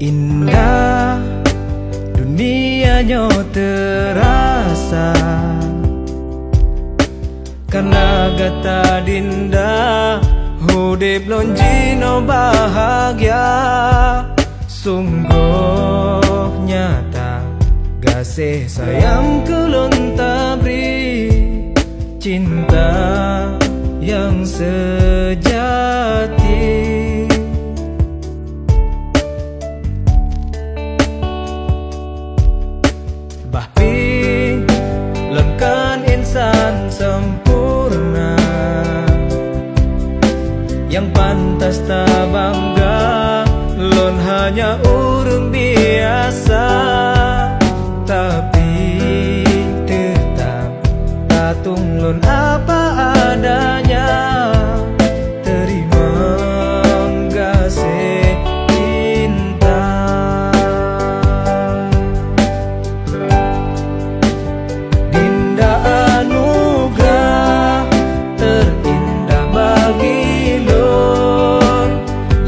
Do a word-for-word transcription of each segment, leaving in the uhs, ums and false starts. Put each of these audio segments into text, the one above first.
Indah dunia nyoe teurasa, kareuna gata Dinda, udeb lôn jinoe bahagia. Sunggoh nyata gaséh sayang keu lôn tabri, cinta nyang seujati. Bah pih lôn kon insan sempurna, nyang pantas tabangga, lôn hanya ureuëng biasa. Tapi teutab tatung lôn apa adanya. Teurimong gaséh cinta. Dinda anugerah teurindah bagi lôn,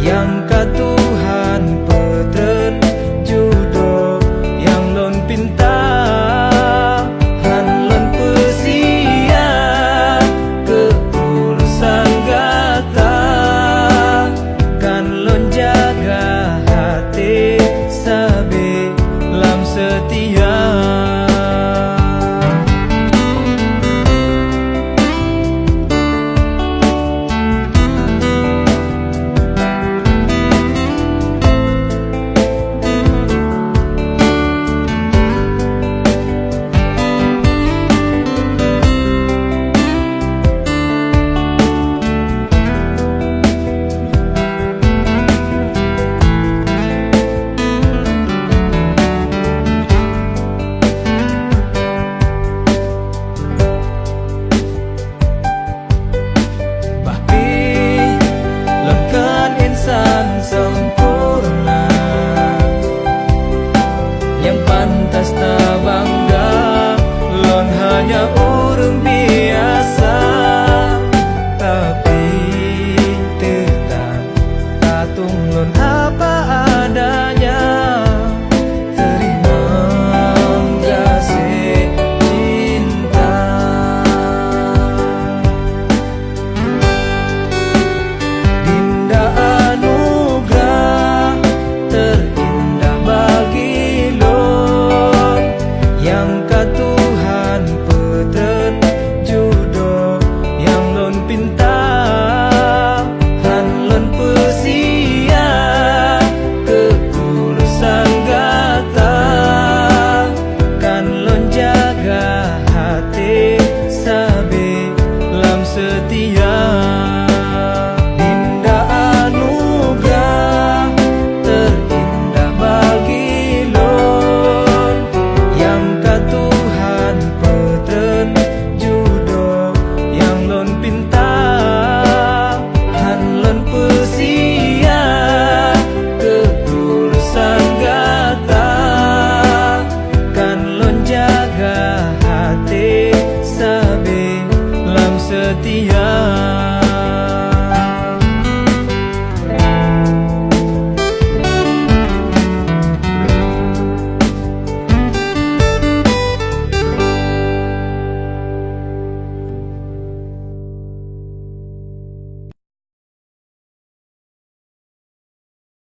nyang ka Tuhan peutreun judoe nyang lôn pinta. Han lôn peusia keu urusan gata, kan lôn jaga até sabe lam seutia. Bah pih lôn kon insan sempurna, nyang pantas tabangga, lôn hanya ureuëng biasa. Tapi teutab tatung lôn apa adanya. Teurimong gaséh cinta. Dinda anugerah teurindah bagi lôn, nyang ka Tuhan peutreun judoe nyang lôn pinta. Han lôn peusia keu urusan gata, kan lôn jaga até sabe lam seutia. Dinda anugerah teurindah bagi lôn, nyang ka Tuhan peutreun judoe nyang lôn pinta. Han lôn peusia keu urusan gata, kan lôn jaga até sabe lam seutia.